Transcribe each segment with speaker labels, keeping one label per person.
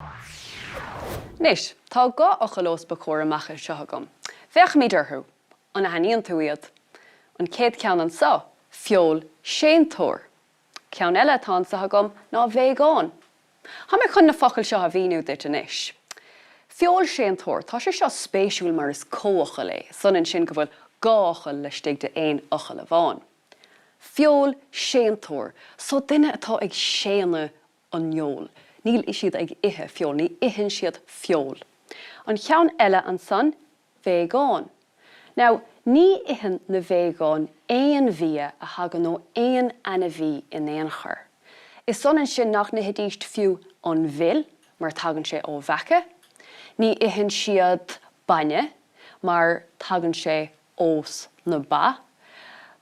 Speaker 1: Anois, tá dha fhocal os mo chomhair amach anseo agam. Féachfaimid orthu. An aithníonn tú iad? An chéad cheann anseo, feoilséantóir. Ceann eile atá anseo agam ná véigeán. Tá mé chun na focail seo a mhíniú duit anois. Feoilséantóir, tá sé seo spéisiúil mar is comhfhocal é, is ionann sin go bhfuil dhá fhocal laistigh de aon fhocal amháin. Feoilséantóir, so duine atá ag séanadh an fheoil. Níl siad ag ithe feoil, ní itheann siad feoil. An cheann eile ansan, véigeán. Now, ní itheann na véigeáin aon bhia a thagann ó aon ainmhí in aon chor. Is ionann sin nach n-ithidíst fiú an mhil, mar tagann sé ó bheacha. Ní itheann siad bainne, mar tagann sé ós na ba.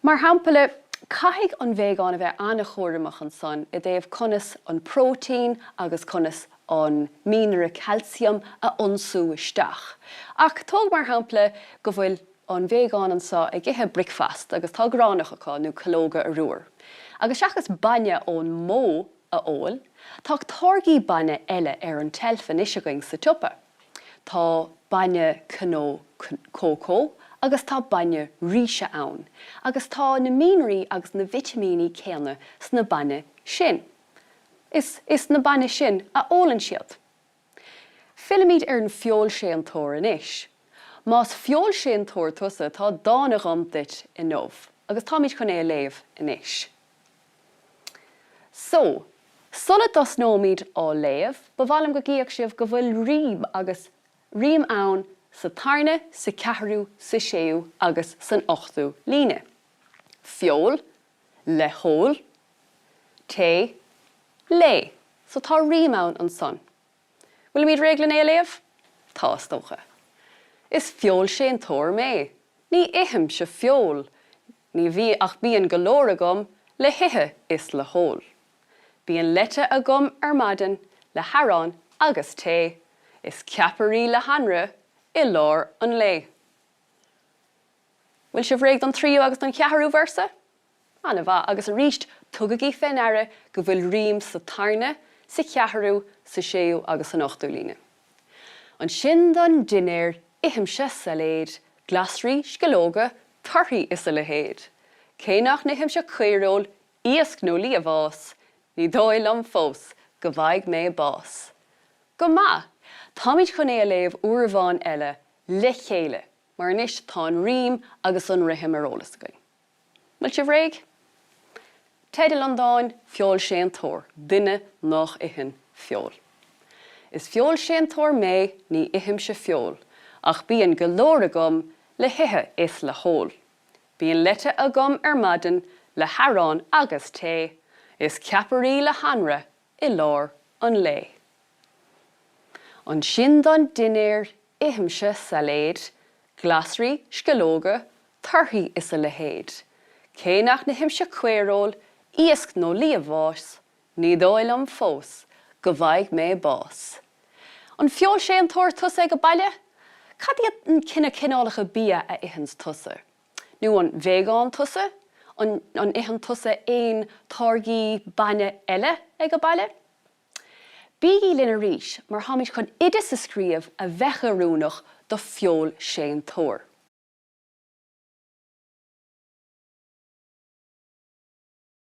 Speaker 1: Mar shampla, caithfidh an véigeán a bheith an-chúramach ansan i dtaobh conas an próitéin agus conas an mianra calcium a ionsú isteach. Ach tóg mar shampla go bhfuil an véigeán anso ag ithe bricfeasta agus tá gránach acu nó calóga arúir. Agus seachas bainne ón mbó a ól, tá táirgí bainne eile ar an tseilf anois againn sa tsiopa. Tá bainne cnó cócó agus tá bainne ríse ann, agus tá na mianraí agus na vitimíní céanna sna bainne sin. Is is na bainne sin a ólann siad. Fillimid ar an feoilséantóir anois. Más feoilséantóir tusa tá dán agam duit inniu, agus táimid chun é a léamh anois. So, sula dtosnóimid á léamh, ba mhaith liom go gcífeadh sibh go bhfuil rím agus rím ann sa tarna, sa ceathrú, sa séú agus san ochtú líne. Feoil, le hól, tae, lae. So tá rím ann ansan. Bhfuilimid réidh len é a léamh? Tá, is dócha. Is feoilséantóir mé. Ní ithimse feoil. Ní bhí ach bíonn go leor agam le hithe is le hól. Bíonn leite agam ar maidin le harán agus tae, is ceapairí le hanraith i lár an lae. Bhfuil sibh réidh don tríú agus don cheathrú véarsa? An-mhaith, agus arís tugaigí fé ndeara go bhfuil rím sa tarna, sa cheathrú, sa séú agus san ochtú líne. Ansin don dinnéar ithimse sailéid, glasraí, sceallóga, torthaí is a leithéid. Cé nach n-ithimse caoireoil, iasc nó liamhás, ní dóigh liom fós go bhfaighidh mé bás. Go maith! Táimid chun é a léamh uair amháin eile le chéile, mar anois tá an rím agus an rithim ar eolas againn. Bhfuil sibh réidh? Teideal an dáin, Feoilséantóir, duine nách itheann feoil. Is feoilséantóir mé, ní ithimse feoil, ach bíonn go leor agam le hithe is le hól. Bíonn leite agam ar maidin le harán agus tae, is ceapairí le hanraith i lár an lae. Ansin don dinnéar ithimse sailéid, glasraí, sceallóga, torthaí is a leithéid. Cé nach n-ithimse caoireoil, iasc nó liamhás, ní dóigh liom fós go bhfaighidh mé bás. An feoilséantóir tusa ag baile? Cad iad na cineálacha bia a itheanns tusa? Nó an véigeán tusa? An itheann tusa aon táirgí bainne eile ag baile? Bígí linn arís mar táimid chun oideas a scríobh a bheadh oiriúnach do feoilséantóir.